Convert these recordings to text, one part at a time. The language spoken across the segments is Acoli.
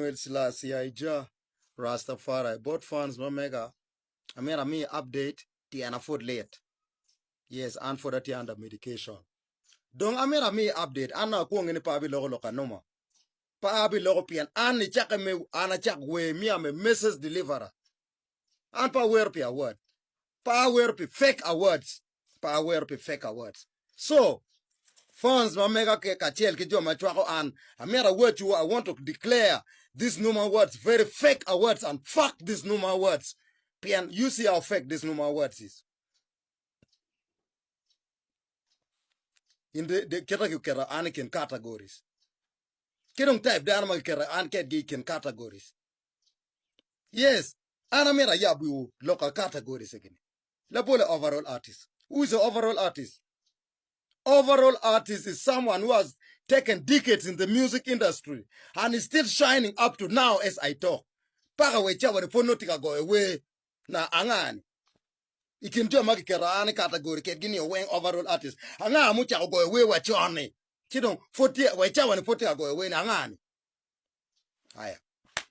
Emmanuel Selassie Aija Rastafari bot fans ma mega amyero ami update tyena pud lit yes an pud atye under medication dong amyero ami update an nongo akwonge ni pe abiloko lok anuma pe abiloko pien an nicakke me an acak wer me am a message deliverer An pe awero pi award. Pe awero pi fake awards. Pe awero pi fake awards. So, fans ma mega ke kacel ki jo ma cwako an, amyero awacwu, I want to declare these Numa Awards very fake awards and fuck these Numa Awards. Pien you see how fake these Numa Awards is. In the, the kita kiketo an i kin categories. Ki dong type dano ma kiketo an kedgi i kin categories. Yes, an amito ayab wiwu lok a categories egini. Labole overall artist. Who is the overall artist? Overall artist is someone who has taken decades in the music industry and is still shining up to now as I talk. Paka we cawa ni pwod nongo tye ka goyo wer na anga ni? I kin jo ma kiketo an i category kedgi ni weng overall artist, anga mucako goyo wer wa con ni? Ci dong pwod tye we cawa ni pwod tye ka goyo wer ni anga ni? Aya.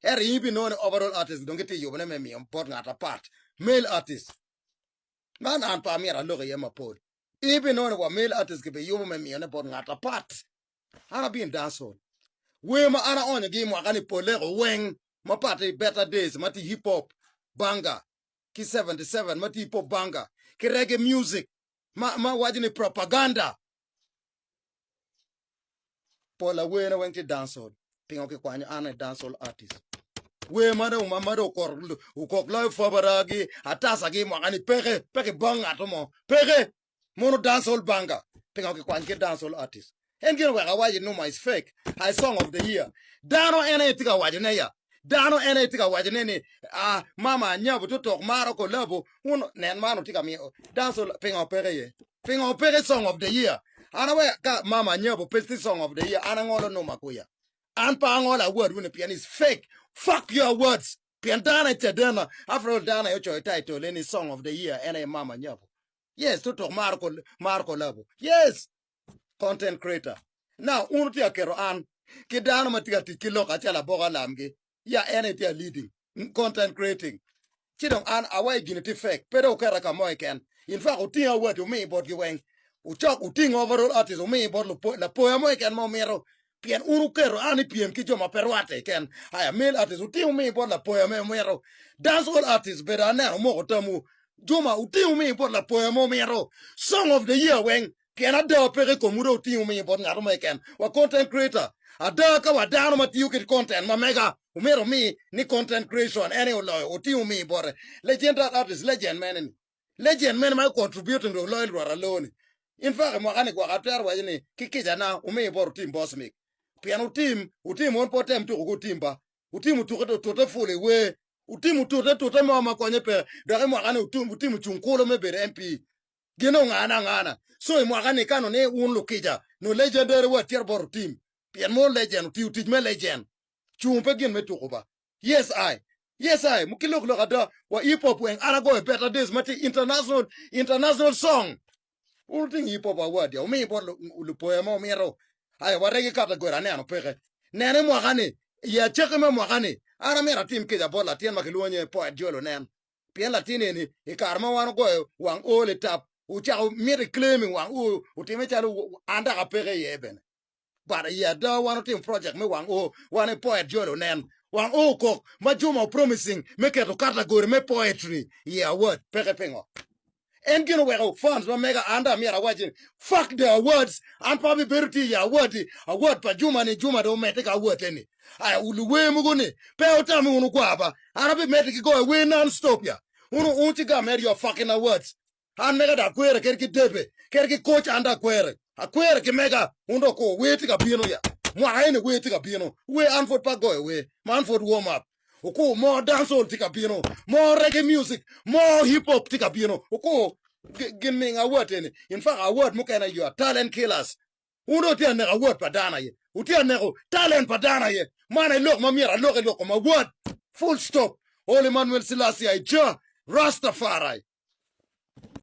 Ento in ibinongo ni overall artist dong gitye yubone me miyo bot ngat apat, male artist. Man an pe amyero alok iye mapol. In ibinongo ni wa male artist gibiyubo me miyone bot ngat apat. An abin dancehall. Wer ma an aonyogi i mwaka-ni polleko weng mapat i Better Days ma tye hip hop banga ki 77 ma tye hip hop banga ki reggae music ma ma waco ni propaganda. Pol awene weng tye dancehall. Pingo kikwanyo an i dancehall artist? Wer ma dong ma dong okok loyo fwabaragi, atasagi mwaka ni peke, pe kibong ngat mo. Peke! Mono dancehall banga. Pingo kikwanyo ki dancehall artist? En gin oweko awaco Numa is fake. I song of the year. Dano en aye tye ka wacone ya. Dano en aye tye ka wacone ni ah mama anyabo tutok maro kolabo un nen man otye ka miyo dancehall pingo peke iye? Pingo peke song of the year? An awe ka mama anyabo pe tye song of the year an angolo Numa kuya. An pe angolo award wuni pien is fake. Fuck your awards. Pien dano aye cadena. After all dano aye ocoyo title ni song of the year en aye mama anyabo. Yes tutok maro maro kolabo. Yes. Content creator. Now un wutye ka keto an ki dano ma tye ka tic ki lok acel aboka lamgi ya en aye tye ka leading content creating ci dong an awaci gini tye fake pe dong wuketa ka mo keken in fact wuting award wumi botgi weng wucok wuting overall artist wumi bot lapoya mo keken ma wumito pien un wuketo an i pyem ki jo ma pe rwatte keken aya male artist wuting wumi bot lapoya ma wumito dance all artist bedo aneno wumoko tamwu Juma wuting wumi bot lapoya ma wumito song of the year weng Pien ada peke i komwu dong wutingo miyo bot ngat mo keken wa content creator. Ada ka wa dano ma tiyo kit content ma mega omyero omi ni content creation en aye oloyo wutingo miyo bote. Legendary artist legend mene ni? Legend mene ma contributing dong loyo lwot aloo ni? In fact i mwaka ni gwok atwero waco ni ki kica na wumiyo bot otim Bosmic. Pien otim otim wun pe wutem tuko ki otim ba. Otim otuke otute ful i wer. Otim otute tute mo ma konye pe dok i mwaka ni otim ocung kulo me bedo MP. Gin ongane angana. So i mwaka ni kano ni wun lukica no legendary wa tyer bot otim pien mo legend otiyo tic me legend cung pe gin me tuko ba. Yes I. Yes I. Ki lok lok ada wa hip hop weng an agoyo better days ma tye international international song. Wun wuting hip hop award ya wumi bot lupoya ma wumito. Aya wa reggae category aneno peke. Nene i mwaka ni i acaki me mwaka ni an amito atim kica bot latin ma kilwongo nyinge Poet Joel Onen. Pien latin eni i kare ma wan ogoyo wang o litap, ocako mito i claiming wang o, otime calo an dok apeke iye bene. But i ada wan otimo project me wang o, wan i poet Joel onen. Wang o okok ma Juma o promising me keto category me poetry i award, peke pingo? En gin oweko fans ma mega an dong amyero awac ni fuck the awards, an pe abibedo tye i award, award pa Juma ni Juma dong omedde ki award ni. Aya luwer mogo ni pe wutam ni wun wugwar ba, an abimedde ki goyo wer non stop ya. Wun wun ci gam mere your fucking awards. An mega dong akwere kadi ki debe, kadi ki koc an dong akwere. Akwere ki mega, wun dong kur, wer tye ka bino ya. Mwaka eni wer tye ka bino. Wer an pwod pe agoyo wer, man pwod warm up. Okur mo dancehall tye ka bino, mo reggae music, mo hip hop tye ka bino. Okur gin ming award eni. In fact award mukene you are talent killers. Wun dong wutye ka neko award pa dano aye. Wutye ka neko talent pa dano aye. Man aye lok ma myero alok i lok kom award. Full stop. Holy Manuel Selassie I Jah Rastafari.